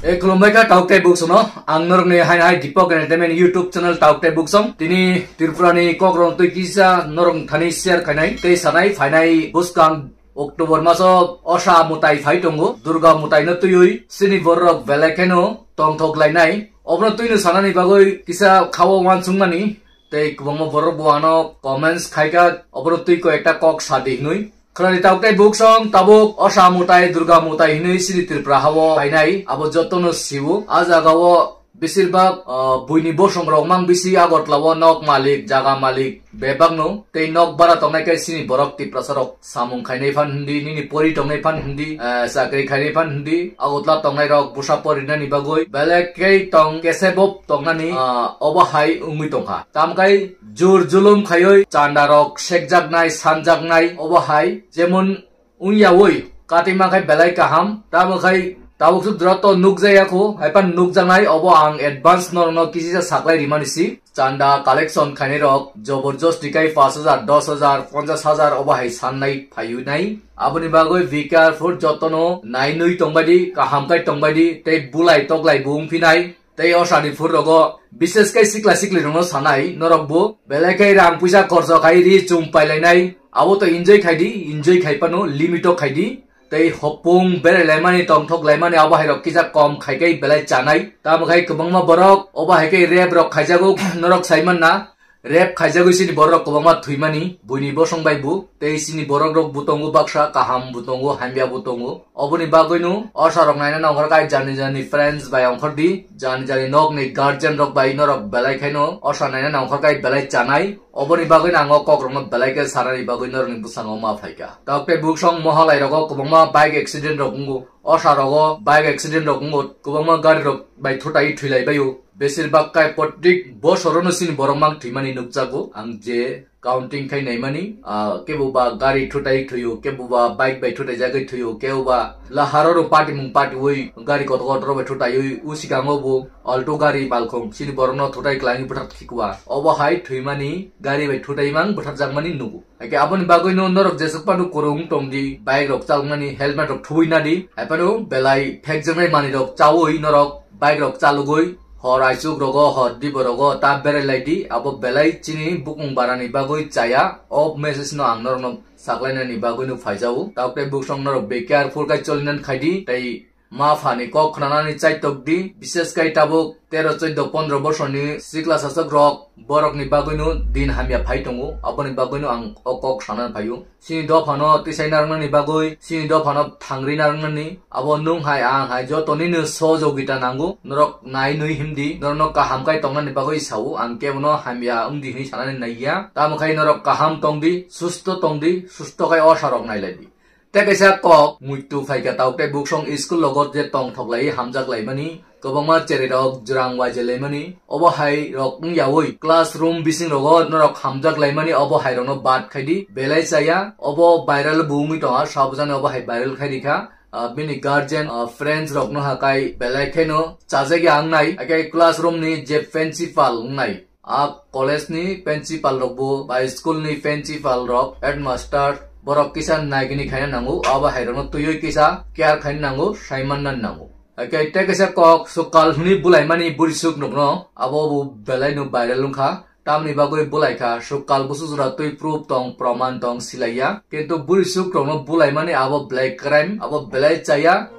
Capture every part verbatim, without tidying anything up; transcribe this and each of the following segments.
E khulumbai kha tauk tei buksongno, ang norokni hai hai Deepak Entertainment YouTube channel tauk tei buksong. Tini Tripurani kokrok twi kisa norok thani share khainai tei sanai phainai bwskang October maso osa mutai phai tongo, Durga mutaino twiwi chini bororok belai kheno tongthok lainai. Obono twino sanani bagwi kisa khao uansukmani tei kwbangma borok bo ano comments khaikha, obono twi koi ekta kok sadi hinwi. Khwnani tauk tei buksong tabuk osa mutai, Durga mutai hinwi chini Tripura hao phainai, abo jotono sio. A jagao besirbak, ah, buini bosongrok mang bisi Agartala o nok malik, jaga malik bebakno tei nok bara tongnai khe chini borok Tiprasa rok samung khainai phan hindi, nini pori tongnai phan hindi, ah, chakri khainai phan hindi, Agartala tongnai rok bwsa porinani bagwi belai khe tong kesebo tongnani, ah, obo hai wngwi tongkha. Tamkhai jur julum khaiwi chanda rok sekjaknai, sanjaknai obo hai, jemon wngyawi katima khai belai kaham, tamo khai tabuk sudra to nukjaya kho, haipan nukjaknai obo ang advance norokno kisisa saklai rimani si. Chanda collection khainai rok joborjosti khai pash hajar, dos hajar, ponchash hajar obo hai sannai phaiwi nai. Aboni bagwi be careful, jotono nainwi tongbaidi, kaham khai tongbaidi, tei bulai toklai bo wngphinai. Tei osani phur rogo, bishes khe sikla sikli rokno sanai, norok bo belai khe rang puisa khorcho khai ri chum pailainai, abo to enjoy khaidi, enjoy khai phano limit o khaidi. Tei hopung berai laimani, tongthok laimani, abo hai rok kisa kom khai khe belai chanai. Tamo khai kwbangma borok obo hai khe rape rok khaijago, norok sai manna. Rape khaijagwi chini borok kwbangma thwimani, buini bosong bai bo, tei chini borok rok bo tongo baksa, kaham bo tongo, hamya bo tongo. Oboni bagwino osa rok naina nongkhor khai jani jani friends bai ongkhor di, jani jani nok ni guardian rok bai norok belai khaino osa naina nongkhor khai belai chanai. Oboni bagwino ang o kok rokno belai khe sanani bagwi norokni bwskango ma phaikha. Tok tei buksong mohalai rogo kwbangma bike accident rok wngo, osa rogo bike accident rok wngo, kwbangma gari rok bai thutai thwilai baio. Besir bak kai protik bosorono chini borok mang thwimani nukjago. Ang je counting khai naimani, ah, kebo ba gari thutai thwio, kebo ba bike bai thutai jagwi thwio, kebo ba laharo ro party mung party oi gari kotor kotor bai thutai oi, usikango bo Alto gari balkhong chini borokno thutai klai bwthar thikwa. Obo hai thwimani gari bai thutai mang bwthar jakmani nugo. Haikhe aboni bagwino norok jesuk phano kwrwng tongdi, bike rok chaloknani helmet rok thubui nadi, haiphano belai phekjaknai manwi rok chaui norok bike rok chalogwi hor aichuk rogo, hor dibo rogo ta berai laidi, abo belai chini bukung barani bagwi chaya. O message no ang norokno saklainani bagwino phaijao. Tok tei buksong norok be careful khai cholinan khaidi, tei ma phani kok khnanani chaitok di, bishes khai tabuk tero, choido, pondro bosorni sikla sasok rok, borokni bagwino din hamya phai tongo, aboni bagwino ang o kok sana phaio. Chini dophano tisai narwknani bagwi, chini dophano thangri narwknani, abo nwng hai ang hai jotonino sohojogita nango, norok nai nwi himdi, norokno kaham khai tongnani bagwi sao, ang kebono hamya wngdi hinwi sanani naiya. Tamo khai norok kaham tongdi, susto tongdi, susto khai osa rok nailaidi. Tei kaisa kok muitu phaikha tok tei buksong school logo je tongthok lai hamjak laimani, kwbangma cherai rok jwrang waijak laimani, obo hai rok wngyaui classroom bising rogo norok hamjak laimani, obo hai rokno bad khaidi, belai chaya, obo viral bo wngwi tongo, sabjani obo hai viral khai rikha. Ah, bini guardian, ah, friends rokno hakai belai kheno chajagya wngnai, haikhe classroom ni je principal wngnai, a college ni principal rok bo, ba school ni principal rok, headmaster, borok kisa naigini khaina nango, abo hai rokno twiwi kisa care khaina nango, saimanna nango. Haikhe tei kaisa kok swkal hwnwi bulaimani bwrwi suk rokno, abo bo belai no viral wngkha. Tamni bagwi bulaikha, swkal busu jora twi proof tong, proman tong silaiya. Kintu bwrwi suk rokno bulaimani abo belai crime, abo belai chaya.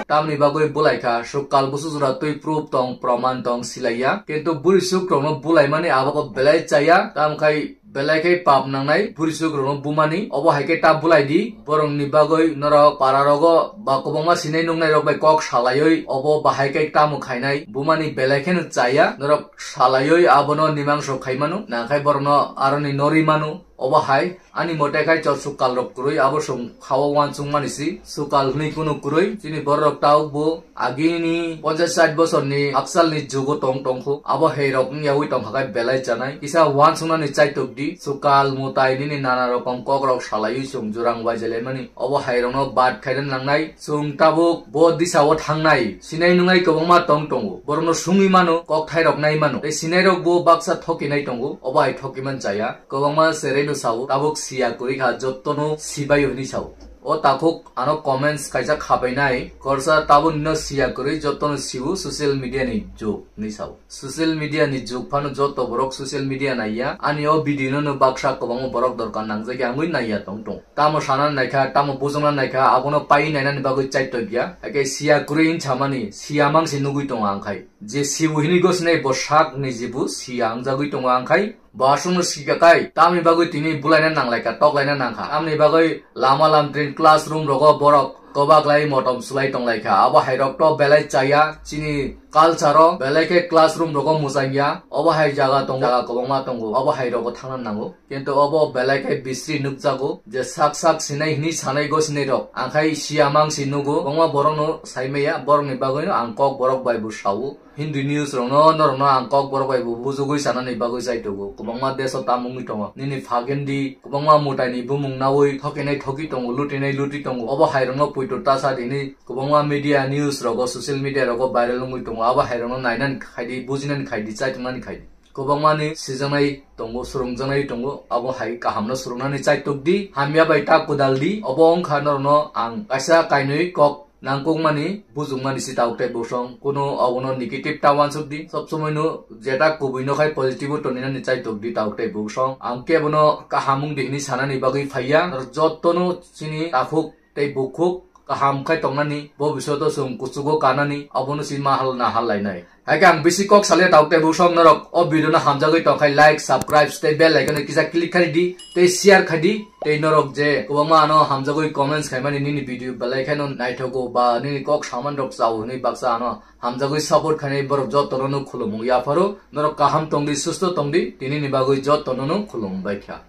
Tamni bagwi bulaikha, swkal busu jora twi proof tong, proman tong silaiya. Kintu bwrwi suk rokno bulaimani abo belai chaya, tamkhai belai khe pap nangnai, bwrwi suk rokno bumani. Obo hai khe ta bulai di, borokni bagwi norok para rogo ba kwbangma sinai nuknai rok bai kok salaiwi, obo bahai khe tamo khainai, bumani belai kheno chaya, norok salaiwi abono nimang sok khai mano, nangkhai borokno aroni norwi mano. Obo hai ani mote khai chwng swkal rok kwrwi, abo chwng khao uansukmani si. Swkal hwnwi kunu kwrwi, chini borok rok tabuk bo agini ponchash sait bosorni haksalni jugo tong tongkhu. Abo hai rok wngyawi tongkha khai belai chanai. Kisa uansuknani chaitok di, swkal mwtai nini nana rokom kok rok salaiwi chwng jurang waijalaimani. Obo hai rokno bad khaina nangnai. Chwng tabuk bo disao thangnai, sinai nungnai kwbangma tong tongo. Borokno sungwi mano, kokthai rok nai mano. Tei sinai rok bo baksa thokinai tongo, obo hai thokiman chaya. Kwbangma cherai no sao, tabuk siya kwrwi kha, jotto no sibai hwnwi sao. O takhuk ano comments kaisa khapainai, korsa tabuk no siya kwrwi, jotto no siu, social media ni jug hwnwi sao. Social media ni jug phano joto borok social media naiya. Ani o video no no baksa kwbangma borok dorkar nangjak ya wngwi naiya tong tong. Tamo sana naikha, tamo bujongna naikha, abono pai nainani bagwi chaitok ya. Ake siya kwrwi hinsamani, siya mangsi nugwi tongo ang khai. Je sibu hini gosnai bo sak ni jibu siya wngjagwi tongo ang khai. Bo aswkno sika kai, tamni bagwi tini bulaina nanglaikha, toklaina nangkha. Tamni bagwi lama lamtring classroom rogo borok kwbak lai motom sulai tonglaikha. Abo hai rok to belai chaya, chini culture o belai khe classroom rogo mujang ya. Obo hai jaga tongo, jaga kwbangma tongo. Obo hai rogo thangna nango. Kintu obo belai khe bisri nukjago je sak sak sinai hini sanai go sinai rok. Ang khai siya mangsi nugo, kwbangma borok no sai maya, borok ni bagwi no ang kok borok bai bo sao. Hindi news rokno, norokno ang kok borok bai bo bujugwi sanani bagwi chai tongo. Kwbangma desh o tamo wngwi tongo. Nini phagendi, kwbangma mwtai ni bumung nawi thokinai thoki tongo, lutinai luti tongo. Obo hai rokno poito ta sa di hinwi kwbangma media news rogo, social media rogo viral wngwi tongo. Abo hai rokno nainani khai di, bujinani khai di, chaitongnani khai di. Kwbangma ni sijaknai tongo, swrwngjaknai tongo. Abo hai kaham no swrwngnani chaitok di, hamya bai ta kudal di. Obo wngkha norokno ang kaisa kainwi kok nangkukmani, bujukmani si tabuk tei bwsong. Kunu obono negative ta uansuk di. Sob somoi no jeta kubui no khai positive o toninani chaitok di tabuk tei bwsong. Ang kebo no kaham wng di hinwi sanani bagwi phaiya. Joto no chini takhuk tei bukhuk kaham khai tongnani, bobishoto chwng kuchugo kanani, abono si mahal nahal lainai. Hai khe ang bisi kok salia tabuk tei bwsong norok o video no hamjagwi tongkhai like, subscribe tei bell icon no kisa click khai di, tei share khai di. Tei norok je kwbangma ano hamjagwi comments khaimani nini video belai kheno naithogo ba nini kok saman rok chao hwnwi baksa ano hamjagwi support khainai borok jotono no khulumung yapharo. Norok kaham tongdi, susto tongdi, tinini bagwi jotono no khulumung baikha.